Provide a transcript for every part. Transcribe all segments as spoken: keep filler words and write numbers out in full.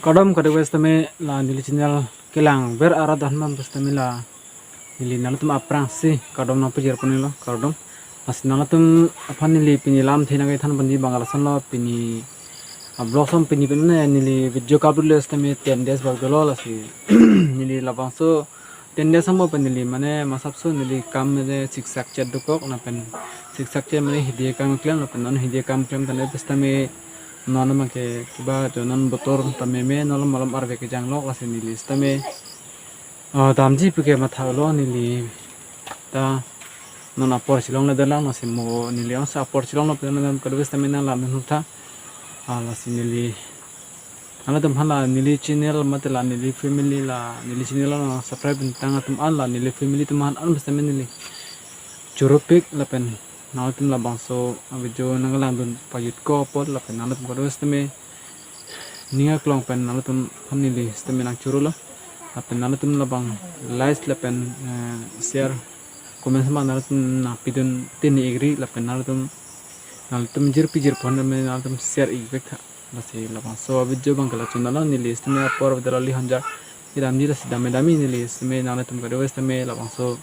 Kardom kadokave sitame la neli channel kelang ver arat atum sitame la neli nanglitum aphrangsi kardom nangpajir ponlo, kardom. Lasi nanglitum aphan neli pini lamthe nangkethan ponji abang lason lo, pini a-vlog song pini pen mane neli video kaprilo sitame ten days bak dolo, lasi neli labangso ten days song pen neli mane masapso neli kam mane siksak chet dokok lapen siksak chet mane hidi akam klem lapen non hidi akam klem tangte sitame non abangke kiba jo non botor ta meme non malom arve kejang lok, lasi neli sitame, ah, damji puke mathalo neli ta non apor chelongledet lang, lasi mo neli ongsa apor chelonglo pen nanglitum kadokave sitame nanglang nangtha. Ah, lasi neli nanglitum aphan la neli channel mate la neli family la neli channel la subscribe pen tang atum an la neli family atum aphan an sitame neli choro pik lapen nanglitum labangso a-video nanglang dun pajut ko apot lapen nanglitum kadokave sitame ning aklong pen nanglitum aphan neli sitame nangchorolo. Lapen nanglitum labang like lapen, eh, share, comment sama nanglitum nangpidun tini igri lapen nanglitum, nanglitum jirpi jirpon tame nanglitum share ik vek tha. Lasi labangso video abangke la chonalo, neli sitame apor dala lihonjar kedamji, lasi dame dame neli sitame nanglitum kadokave sitame labangso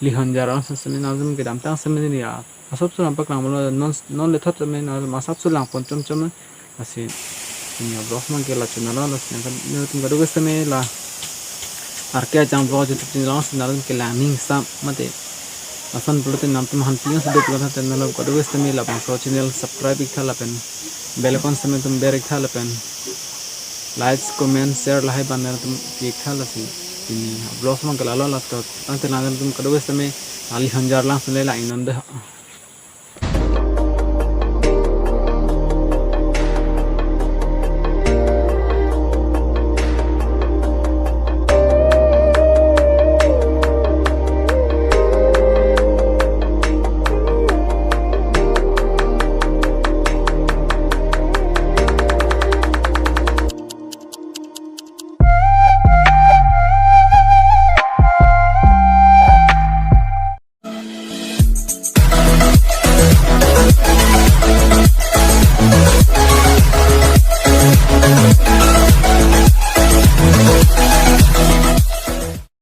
lihonjar angsong sitame nanglitum kedamtang sitame neli a-, asapso nangpaklang ponlo, non non lethot sitame nanglitum asapso langpon chomchom. Lasi pini a-vlog abangke la chonalo, lasi nanglitum kadokave sitame la Arke Ajang Vlog YouTube channel along si nanglitum kelang ning sam mate lason pulote nanglitum hanpi ongsi do pulo tangte nanglitum kadokave sitame labangso channel subscribe ik tha lapen bell icon sitame nanglitum ber ik tha lapen likes, comment, share lahai abang nanglitum pi ik tha. Lasi pini a-vlog abangke lalo, laso tangte nanglitum kadokave sitame la lihonjar lang sitame lang ingnon de.